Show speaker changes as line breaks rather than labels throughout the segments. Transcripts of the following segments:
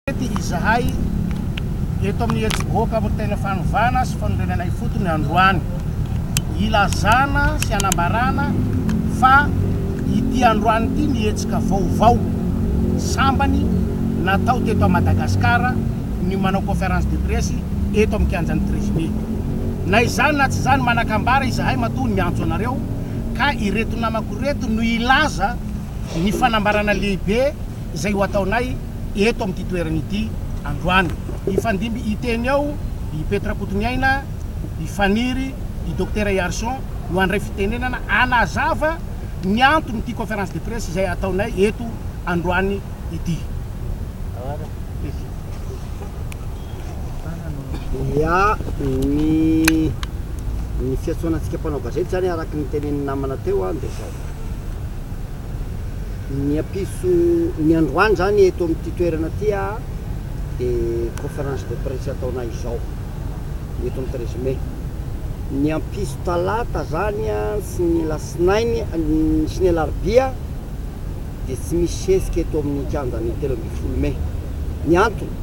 Mety izahay eto amin'ny Hetsi-bohoka Motena Fanovana sy Fanorenana Ifotony androany hilazana sy hanambarana fa ity androany ity ny hetsika vaovao sambany natao teto Madagasikara ny manao conférence de presse eto amin'ny kianjan'ny 13 mai. Na izany na tsy izany manan-kambara izahay matoa miantso anareo ka ireto namako ireto no hilaza ny fanambarana lehibe izay ho ataonay eto amin'ity toerana ity androany. Hifandimby hiteny ao i Pety Rakotoniaina, i Faniry, i Dokotera Iarison no handray fitenenana hanazava ny anton'ity conférence de presse izay ataonay eto androany ity.
Ya, ny ny fiantsoana antsika mpanao gazety izany araka ny tenenin'ny namana teo dia izao. Ny ampitso, ny androany zany eto amin'ity toerana ity a, dia conférence de presse ataonay izao, eto amin'ny 13 mai. Ny ampitso talata zany a, sy ny alatsinainy, sy ny alarobia dia tsy misy hetsika eto amin'ny kianjan'ny 13 mai. Ny antony,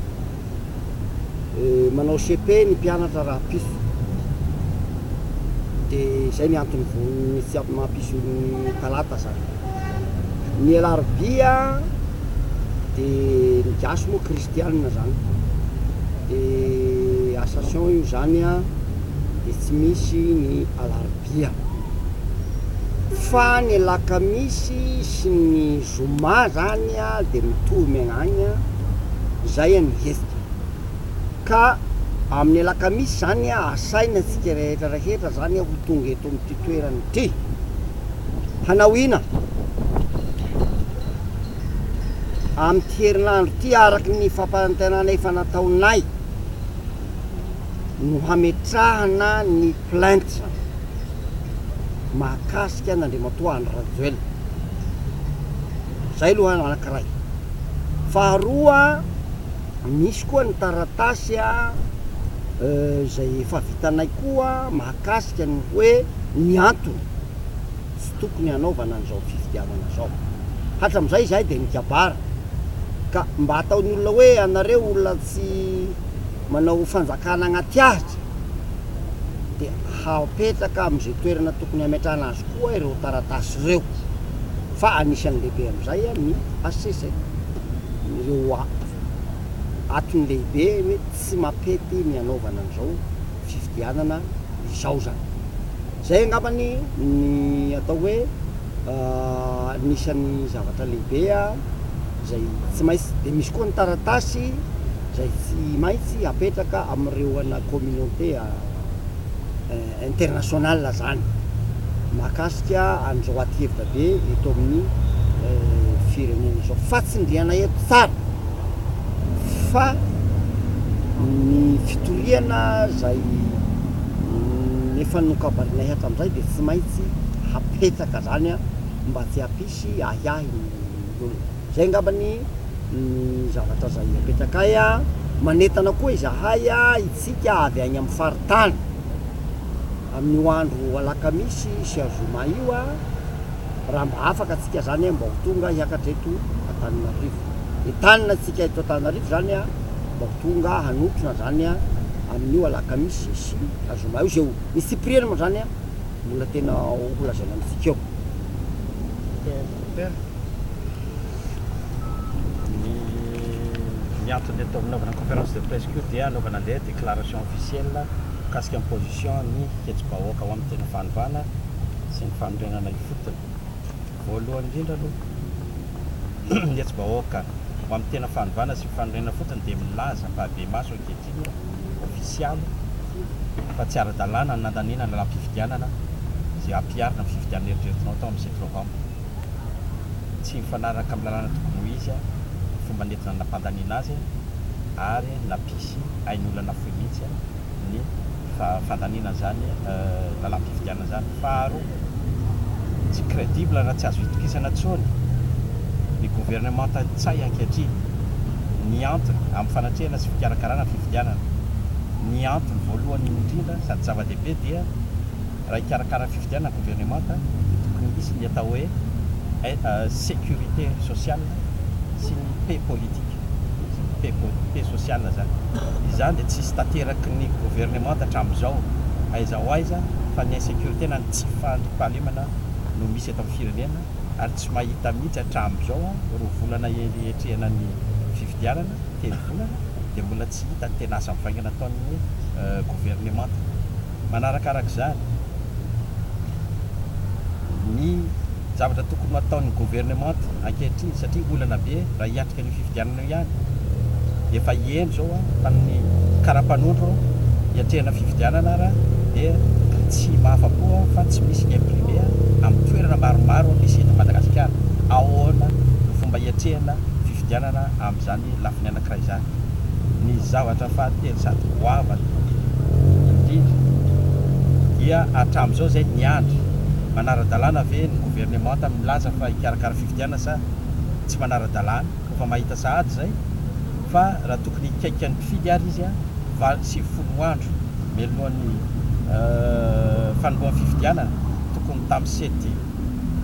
Manao CP ny mpianatra rahampitso dia izay ny antony ny tsy mampisy ny talata zany. Ny alarobia dia ny gasy moa kristianina zany dia ascension io zany dia tsy misy ny alarobia fa ny alakamisy sy ny zoma zany dia mitohy miagnagna izay ny hetsika. Ka amin'ny alakamisy izany asaina antsika rehetra rehetra izany ho tonga eto amin'ity toerana ity. Hanao ina? Amin'ity herinandro ity araka ny fampanantenana efa nataonay no hametrahana ny plainte izany mahakasika an'Andriamatoa Andry Rajoelina. Izay aloha anankiray. Faharoa, misy koa ny taratasy izay efa vitanay koa mahakasika ny hoe ny antony tsy tokony hanaovana an'izao fifidianana izao. Hatramin'izay izahay dia nikabary ka mba ataon'ny olona hoe anareo olona tsy manao fanjakana agnaty ahitra dia hapetraka amin'izay toerana tokony hametrahana azy koa ireo taratasy ireo. Fa anisan'ny lehibe amin'izay ny HCC. Ireo antony lehibe hoe tsy mampety ny hanaovana an'izao fifidianana izao izany. Izay angambany ny atao hoe anisan'ny zavatra lehibe izay tsy maintsy, dia misy koa ny taratasy izay tsy maintsy apetraka amin'ireo ana communauté international zany mahakasika an'izao adihevitra be eto amin'ny firenena izao fa tsindriana eto tsara fa ny fitoriana zay efa nokabarinay hatramin'izay dia tsy maintsy hapetraka zany a mba tsy hampisy ahiahy ny olona zay angambany ny zavatra zay apetrakay a manentana koa izahay a itsika avy agny amin'ny faritany amin'io andro alakamisy sy azoma io a raha mba afaka atsika zany a mba ho tonga hiakatra eto Antananarivo entanina atsika eto Antananarivo zany a mba ho tonga hanotrona zany a amin'io alakamisy sy azoma io zay ho ny tsipiriany moa zany a mbola tena ho lazaina amintsika eo.
Ny ny antony atao anaovana conférence de presse koa dia anaovana an'ilay déclaration officielle mikasika ny position ny hetsi-bahoaka ho amin'ny tena fanovana sy ny fanorenana ifotony. Voalohany indrindra aloha, ny hetsi-bahoaka ho amin'ny tena fanovana sy ny fanorenana ifotony dia milaza ampahibemaso ankehitriny ofisialy fa tsy ara-dalàna ny nandaniana ny lalàm-pifidianana izay hampiharina amin'ny fifidianana eritreretinao atao amin'ny sept novembre. Tsy mifanaraka amin'ny lalàna tokony ho izy ny fomba nentina nampandaniana azy ary nampisy ain'olona nafoy mihitsy ny fandaniana an'izany lalàm-pifidianana izany. Faharoa, tsy crédible na tsy azo itokisana intsony ny governemanta Ntsay ankehitriny. Ny antony, amin'ny fanatrehana sy fikarakarana fifidianana. Ny antony voalohany indrindra sady zava-dehibe dia raha hikarakara fifidianana ny governemanta dia tokony hisy ny atao hoe sécurité sociale sy ny paix politique. paix paix sociale izany. Izany dia tsisy tanteraky ny gouvernemanta hatramin'izao aiza ho aiza fa ny insécurité na ny tsy fandriampahalemana no misy eto amin'ny firenena ary tsy mahita mihitsy hatramin'izao roa volana hiatrehana ny fifidianana, telo volana, dia mbola tsy hita ny tena asa mivaingana ataon'ny governemanta. Manarakaraka izany, ny zavatra tokony ho ataon'ny governemanta ankehitriny satria olana be raha hiatrika an'io fifidianana io ihany, efa heno izao fa ny karapanondro hiatrehana fifidianana ara dia tsy mahafa-po fa tsy misy ny imprimé amin'ny toerana maromaro misy eto Madagasikara. Ahoana no fomba hiatrehana fifidianana amin'izany lafiny anankiray izany? Ny zavatra fahatelo sady goavana indrindra dia hatramin'izao izay niandry, manara-dalàna ve ny governemanta milaza fa hikarakara fifidianana sa tsy manara-dalàna? Efa mahita sahady izay fa raha tokony hikaika ny mpifidy ary izy 98 andro mialohan'ny fanombohan'ny fifidianana, tokony tamin'ny sept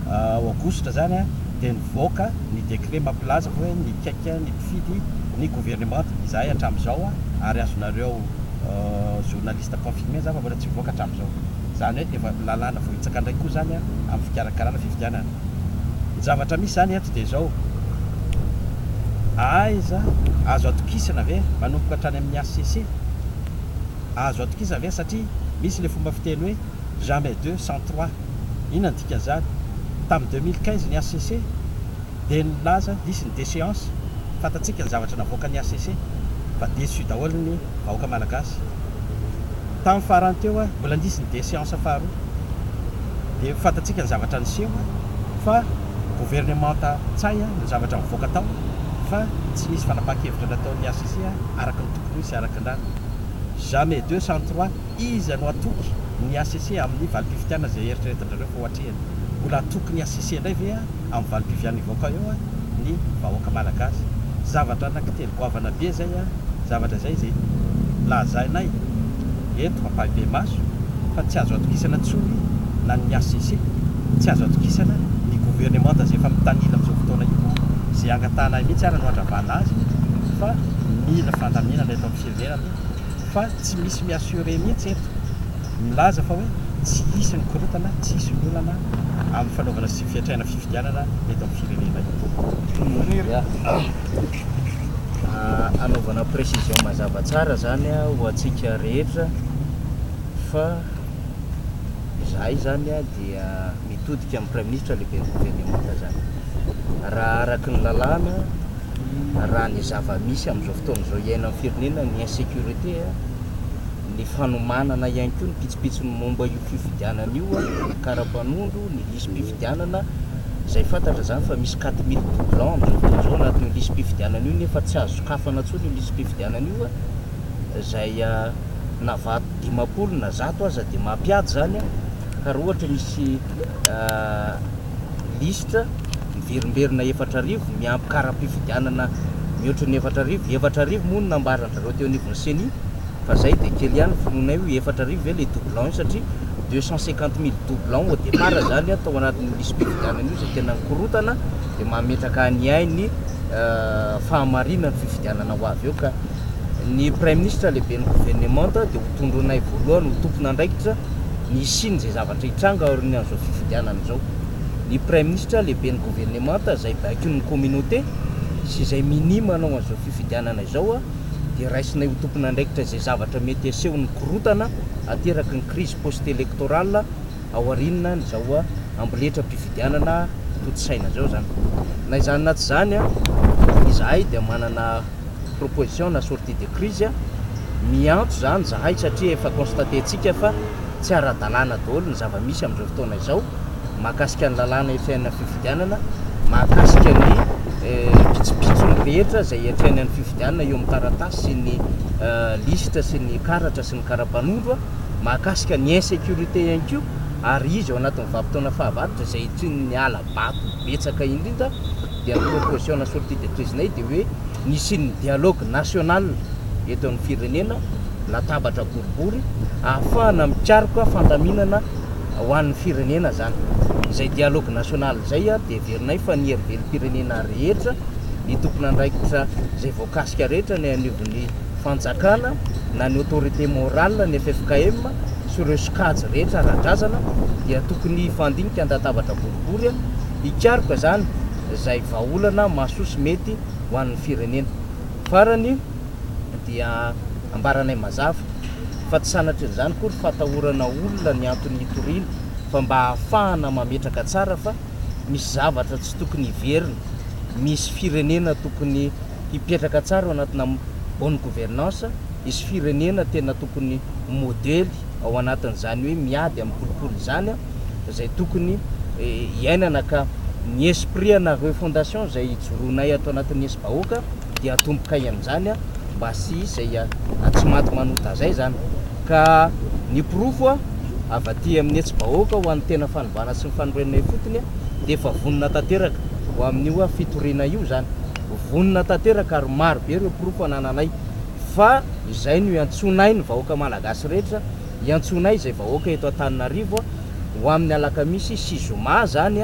aogositra izany dia nivoaka ny décret mampilaza fa hoe nikaika ny mpifidy ny governemanta. Izahay hatramin'izao ary azonareo journaliste confirmer izany fa mbola tsy nivoaka hatramin'izao. Izany hoe efa lalàna voahitsaka indray koa izany amin'ny fikarakarana fifidianana. Ny zavatra misy izany eto dia izao, aiza azo atokisana ve manomboka hatrany amin'ny HCC? Azo atokisana ve satria misy ilay fomba fiteny hoe jamais deux sans trois. Inona ny dikan'izany? Tamin'ny 2015 ny HCC dia nilaza nisy ny déchéance, fantatsika ny zavatra navoakan'ny HCC fa déçu daholo ny vahoaka malagasy. Tamin'ny farany teo mbola nisy ny déchéance faharoa dia fantatsika ny zavatra niseho fa governemanta Ntsay no zavatra nivoaka tao fa tsy nisy fanapahan-kevitra nataon'ny HCC araka ny tokony ho izy sy araka ny rariny. Jamais deux sans trois, iza no hatoky ny HCC amin'ny valim-pifidianana izay eritreretin-drareo fa ho atrehiny? Mbola hatoky ny HCC indray ve amin'ny valim-pifidianana hivoaka eo ny vahoaka malagasy? Zavatra anankitelo goavana be izay zavatra izay izay lazainay eto ampahibemaso fa tsy azo atokisana intsony na ny HCC, tsy azo atokisana ny governemanta izay efa mitanila amin'izao fotoana io, izay angatahanay mihitsy ara no handravana azy fa mila fandaminana eto amin'ny firenena aloha fa tsy misy mi-assurer mihitsy eto milaza fa hoe tsy hisy ny korontana, tsy hisy ny olana amin'ny fanaovana sy fiatrehana fifidianana eto amin'ny firenena eto.
Anaovana précision mazava tsara zany ho antsika rehetra fa izahay zany dia mitodika amin'ny Praiminisitra lehiben'ny governemanta zany. Raha araky ny lalàna, raha ny zava-misy amin'izao fotoana izao iainan'ny firenena ny insécurité, ny fanomanana ihany koa ny pitsopitsony momba io fifidianana io, ny kara-panondro, ny lisi-pifidianana, izay fantatra izany fa misy 4000 doublons amin'izao fotoana izao anatin'io lisi-pifidianana io nefa tsy azo sokafana intsony io lisi-pifidianana io, izay na vato 50 na 100 aza dia mampiady izany ka raha ohatra misy lisitra miverimberina 4000 miampy kara-pifidianana mihoatra ny 4000, 4000 moa no nambaran-dry zareo teo anivon'ny ceni fa zay dia kely ihany ny finoanay hoe 4000 ve le doublon io satria 250 000 doublons au départ zany tao anatin'io lisi-pifidianana io izay tena nikorotana dia mametraka ahiahy ny fahamarinan'ny fifidianana ho avy eo ka ny praiminisitra lehiben'ny governemanta dia ho tondroinay voalohany ho tompon'andraikitra ny hisian'izay zavatra hitranga aorian'izao fifidianana izao. Ny praiminisitra lehiben'ny governemanta izay baikon'ny communauté sy izay minia manao an'izao fifidianana izao dia raisinay ho tompon'andraikitra izay zavatra mety asehon'ny korontana ateraky ny crise post-électorale aorian'izao amboletram-pifidianana tontosaina izao izany. Na izany na tsy izany, izahay dia manana proposition na sortie de crise, miantso izany izahay satria efa constater-tsika fa tsy ara-dalàna daholo ny zava-misy amin'izao fotoana izao mahakasika ny lalàna iatrehana fifidianana, mahakasika ny pitsopitsony rehetra izay iatrehana ny fifidianana eo amin'ny taratasy sy ny lisitra sy ny karatra sy ny kara-panondro, mahakasika ny insécurité ihany koa ary izy ao anatin'ny vanim-potoana fahavaratra izay toy ny hala-bato betsaka indrindra dia ny proposition na sortie de crise-nay dia hoe nisian'ny dialogue national eto amin'ny firenena, latabatra boribory ahafahana mikaroka fandaminana ho an'ny firenena izany. Izay dialogue national izay dia heverinay fa ny herivelom-pirenena rehetra ny tompon'andraikitra izay voakasika rehetra ny anivon'ny fanjakana na ny autorité morale ny ffkm sy ireo sokajy rehetra ara-drazana dia tokony hifandinika an-databatra boribory hikaroka izany izay vahaolana mahasoa sy mety ho an'ny firenena. Farany dia ambaranay mazava fa tsy sanatrian'izany akory fahatahorana olona ny antony hitoriana fa mba hahafahana mametraka tsara fa misy zavatra tsy tokony hiverina, misy firenena tokony hipetraka tsara ao anatina bonne gouvernance, hisy firenena tena tokony ho modely ao anatin'izany hoe miady amin'ny kolikoly izany izay tokony hiainana ka ny esprit ana refondation izay hijoroanay ato anatin'ny Hesi-bahoaka dia atombokay amin'izany mba tsy hisy izay tsy maty manota izay izany ka ny porofo avy aty amin'ny hetsi-bahoaka ho an'ny tena fanovana sy ny fanorenana ifotony dia efa vonona tanteraka ho amin'io fitoriana io izany. Vonona tanteraka ary maro be ireo porofo anananay fa izay no iantsoanay ny vahoaka malagasy rehetra, iantsoanay izay vahoaka eto Antananarivo ho amin'ny alakamisy sy zoma izany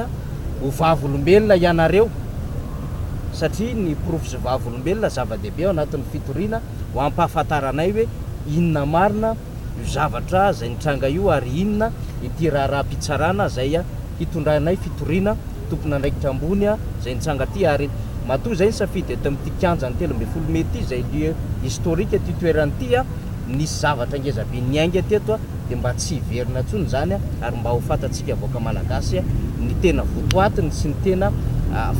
ho vavolombelona ianareo satria ny porofo sy vavolombelona zava-dehibe ao anatin'ny fitoriana ho ampahafantaranay hoe inona marina io zavatra izay nitranga io ary inona ity raharaham-pitsarana izay hitondranay fitoriana tompon'andraikitra ambony izay nitranga ity ary matoa izay nisafidy eto amin'ity kianjan'ny 13 mey ity izay lieu historique ity toerana ity nisy zavatra ngeza be niainga teto dia mba tsy hiverina intsony izany ary mba ho fantatsika vahoaka malagasy ny tena votoatiny sy ny tena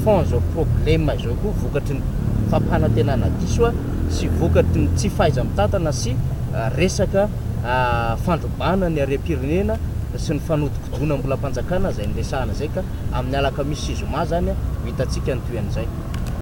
fond izao problème izao koa vokatry ny fampanantenana diso sy vokatry ny tsy fahaiza-mitantana sy resaka fandrobana ny harem-pirenena sy ny fanodikodonam-bolam-panjakana izay niresahana izay ka amin'ny alakamisy sy zoma izany ho hitantsika ny tohin'izay.